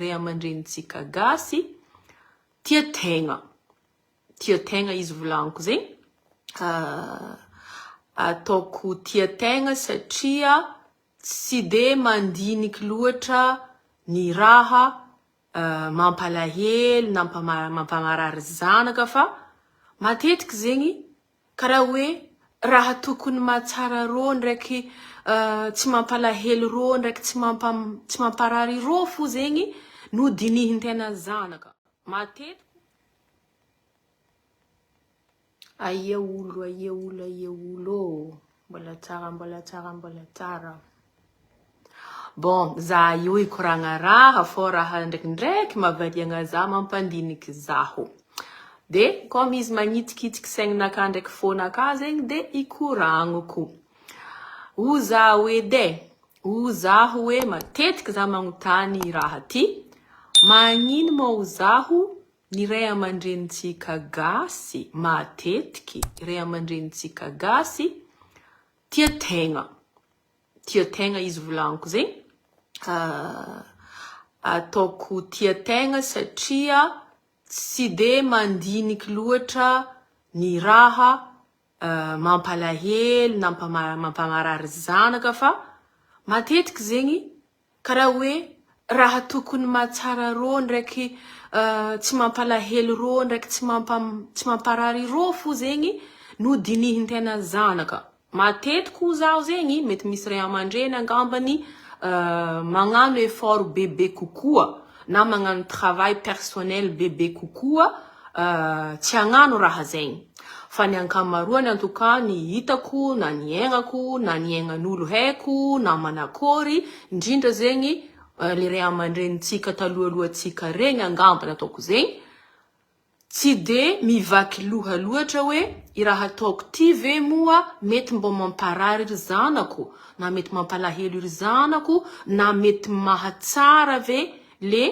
ray aman-drenintsika gasy tia tegna. Tia tegna izy volagniko zegny. Ataoko tia tegna satria tsy de mandiniky loatra ny raha mampalahelo na mampamarary zanaka fa matetiky zegny karaha hoe raha tokony mahatsara rô ndraiky tsy mampalahelo rô ndraiky tsy mampa tsy mamparary rô fo zegny no dinihin-tegna zanaka. Matetiky Aia olo, aia olo, aia olo ô! Mbola tsara, mbola tsara, mbola tsara. Bon, za io hikoragna raha fô raha ndraikindraiky mahavariagna za mampandiniky zaho. De comme izy magnitsikitsiky saigninakahy ndraiky fônakahy zegny de ikoragniko. Ho zaho edy e, ho zaho hoe matetiky za magnontany raha ty, magnino moa ho zaho Ny ray aman-drenintsika gasy matetiky ray aman-drenintsika gasy tia tegna, tia tegna izy volagniko zegny, ataoko tia tegna satria tsy de mandiniky loatra ny raha mampalahelo na mampamarary zanaka fa matetiky zegny Karaha hoe raha tokony mahatsara rô ndraiky tsy mampalahelo rô ndraiky tsy mampa tsy mamparary rô fo zegny no dinihin-tegna zanaka. Matetiky hoy zaho zegny mety misy ray aman-dreny angambany magnano effort bebe kokoa na magnano travail personnel bebe kokoa tsy hagnano raha zegny. Fa ny ankamaroany en tout cas ny hitako na niaignako na niaignan'olo haiko na manakôry indrindra zegny le ray aman-drenintsika talohalohantsika regny angamba ny ataoko zegny tsy de mivaky loha loatra hoe i raha ataoko ty ve moa mety mbô mamparary ry zanako na mety mampalahelo ry zanako na mety mahatsara ve le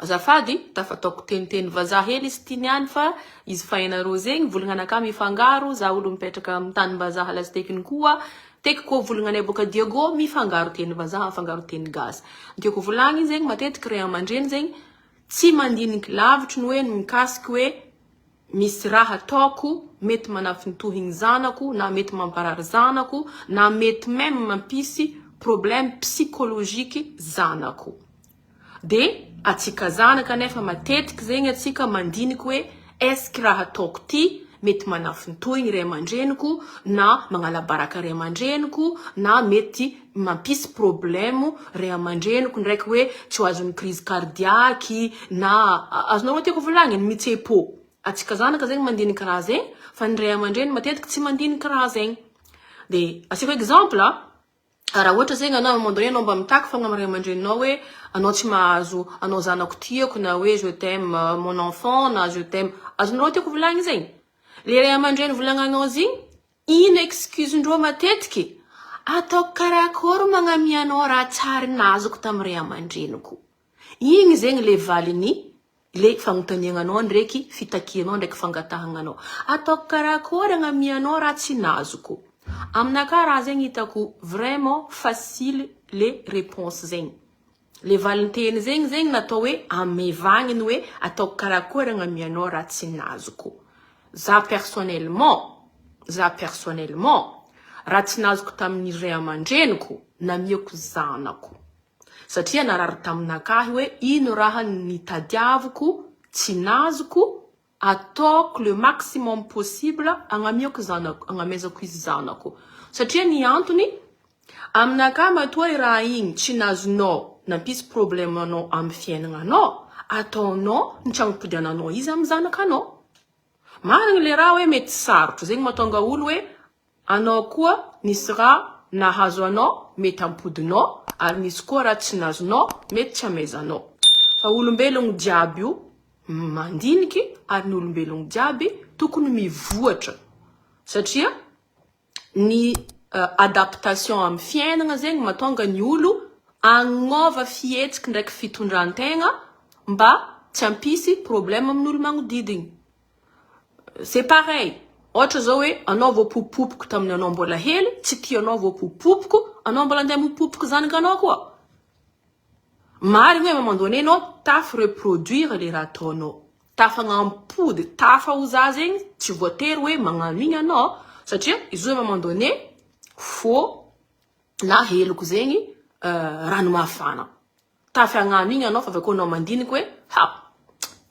Azafady, tafataoko teniteny vazaha hely izy ty niany fa izy fa hainareo zegny, volagnanakahy mifangaro, za olo mipetraka amin'ny tanim-bazaha lastekiny koa, teky koa volagnanay boaka Diego mifangaro teny vazaha mifangaro teny gasy. Ny tiako volagniny zegny matetiky ray aman-dreny zegny tsy mandiniky lavitry ny hoe ny mikasiky hoe misy raha ataoko mety manafintohigny zanako na mety mamparary zanako na mety meme mampisy problème psychologique zanako. De atsika zanaka nefa matetiky zegny atsika mandiniky hoe est ce que raha ataoko ty mety manafintohigny ray aman-dreniko na magnala baraka ray aman-dreniko na mety mampisy problème ray aman-dreniko ndraiky hoe tsy ho azon'ny crise cardiaque na azonareo tiako volagniny mitsepo atsika zanaka zegny mandiniky raha zegny fa ny ray aman-dreny matetiky tsy mandiniky raha zegny de asiako exemple raha ohatra zegny anao à un moment donné anao mba mitaky fogna amin'ny ray aman-dreninao hoe anao tsy mahazo anao zanako tiako na hoe je t'aime mon enfant na je t'aime azonareo tiako volagniny zegny le ray aman-dreny volagnanao zegny Ino excuse ndrô matetiky? Ataoko karakôry magnamia anao raha tsary nazoko tam ray amandreniko. Igny zegny le valiny le fagnontaniagnanao ndreky fitakianao ndreky fangatahagnanao. Ataoko karakôry agnamia anao raha tsy nazoko. Aminakahy raha zegny hitako vraiment facile le réponse zegny. Le valinteny zegny zegny natao hoe amevagniny hoe ataoko karakôry agnamianao raha tsy nazoko. Za personnellement, za personnellement, raha tsy nazoko tamin'ny ray aman-dreniko, namiako zanako. Satria narary taminakahy hoe ino raha nitadiaviko tsy nazoko, Ataoko le maximum possible agnamiako zanako, agnamezako izy zanako. Satria ny antony, aminakahy matoa i raha igny tsy nazonao nampisy problème anao amy fiaignananao, ataonao ny tsy agnopodiananao izy amy zanakanao. Marigny le raha hoe mety sarotro, zegny mahatonga olo hoe Anao koa nisy raha nahazo anao mety ampodinao ary nisy koa raha tsy nazonao mety tsy amezanao. Fa olombelogno jiaby io mandiniky ary ny olombelogno jiaby tokony mivoatra satria ny adaptation amin'ny fiainagna zegny mahatonga ny olo agnova fihetsiky ndraiky fitondrantegna mba tsy hampisy problème amin'olo magnodidigny. C'est pareil, ohatra zao hoe anao voapopopoky tamin'ny anao mbola hely, tsy tianao voapopopoky, anao mbola andeha mipopoky zanakanao koa. Marigny hoe à un moment donné anao tafy reproduire le raha ataonao. Tafagnampody, tafa ho za zegny tsy voatery hoe magnano igny anao satria izy io à un moment donné fô na heloko zegny rano mafana. Tafy hagnano igny anao fa avy akeo anao mandiniky hoe ha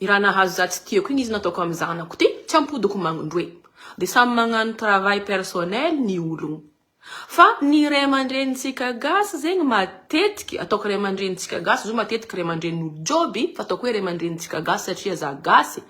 i raha nahazo za tsy tiako igny izy nataoko amy zanako ty tsy ampodiko magnindroe. De samy magnano travail personnel ny ologno. Fa ny ray aman-drenintsika gasy zegny matetiky, ataoko ray aman-drenintsika gasy izy io matetiky ray aman-drenin'olo joby fa ataoko hoe ray aman-drenintsika gasy satria za gasy,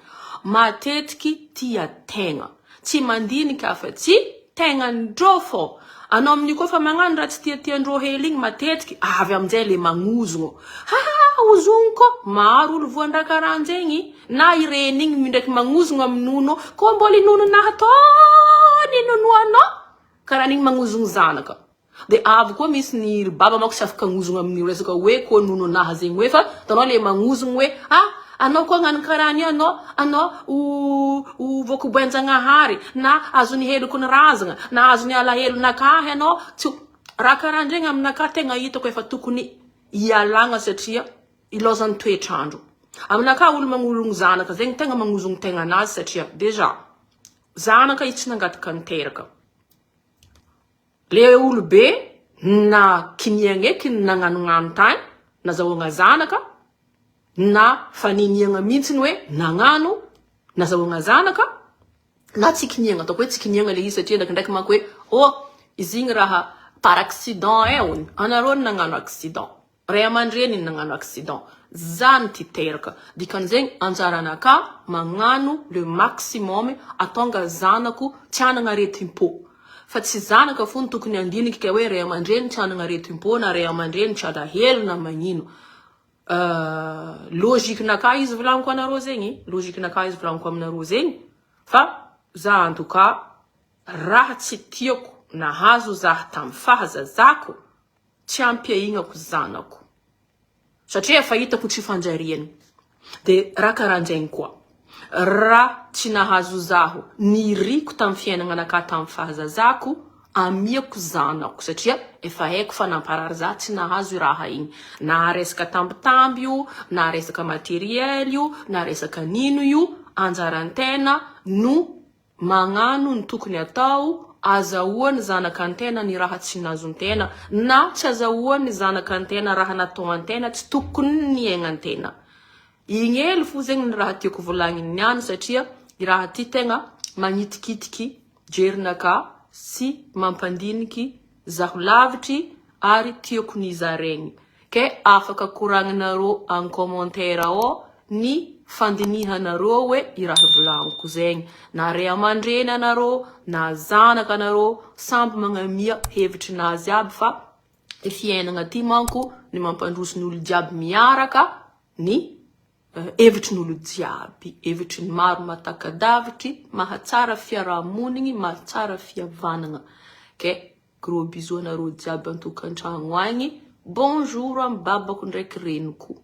matetiky tia tegna. Tsy mandiniky afa-tsy tegnandreo fô. Anao amin'io koa fa magnano raha tsy tiatiandreo hely igny matetiky avy aminjay le magnozogno. Ha ozogno koa, maro olo voan-draha karahanjegny. Na i reny igny ndraiky magnozogno amy nono, koa mbola i nononahy tô ninonoanao. Karaha an'igny magnozogno zanaka. De avy koa misy ny ry baba manko tsy afaka agnozogno amin'io resaka hoe koa nononahy zegny hoe fa hitanao le magnozogno hoe ah anao koa agnano karaha an'io anao anao ho ho voakobain-jagnahary na azon'ny heloky ny razagna na azon'ny alahelonakahy anao tsy raha karaha andregny aminakahy tegna hitako efa tokony ialagna satria ilaozan'ny toetr'andro. Aminakahy olo magnologno zanaka zegny tegna magnozogno tegnanazy satria déjà zanaka izy tsy nangataka niteraka. Le olobe na kiniagna eky nagnanognano tany nazahoagna zanaka na faniniagna mihitsy hoe nagnano nazahoagna zanaka na tsy kiniagna ataoko hoe tsy kiniagna le izy satria ndraikindraiky manko hoe oh izy igny raha par accident e hono anareo nagnano accident ray aman-dreny nagnano accident zany ty teraka dikan'izegny anjaranaka magnano le maximum atonga zanako tsy hanagna aretim-po fa tsy zanaka fo no tokony andiniky ka hoe ray aman-dreny tsy hanagna aretim-po na ray aman-dreny tsy alahelo na magnino. Logique naka izy volagniko anareo zegny, logique naka izy volagniko aminareo zegny fa za en tout cas raha tsy tiako nahazo zah tamy fahazazako tsy ampiahignako zanako satria efa hitako tsy fanjariany. De raha karahanjegny koa raha tsy nahazo zaho niriko tamy fiaignananakahy tamy fahazazako amiako zanako satria efa haiko fa namparary za tsy nahazo raha igny na resaka tambitamby io na resaka matériel io na resaka nino io anjaran-tena no magnano ny tokony atao azahoany zanakantena ny raha tsy nazon-tena na tsy azahoany zanakantena raha natao-antena tsy tokony niaignantena. Igny hely fo zegny ny raha tiako volagniny niany satria i raha ty tegna magnitikitiky jerinaka sy mampandiniky zaho lavitry ary tiako nizaregny. Ke afaka koragninareo en commentaire ao ny fandinihanareo hoe i raha volagniko zegny na ray aman-dreny anareo na zanaka anareo samby magnamia hevitrinazy aby fa i fiainagna ty manko ny mampandroso ny olo jiaby miaraka ny hevitry ny olo jiaby, hevitry ny maro mahataka-davitry, mahatsara fiarahamonigny, mahatsara fihavanagna. Ke gros bisous anareo jiaby an-tokantragno agny. Bonjour amy babako ndraiky reniko.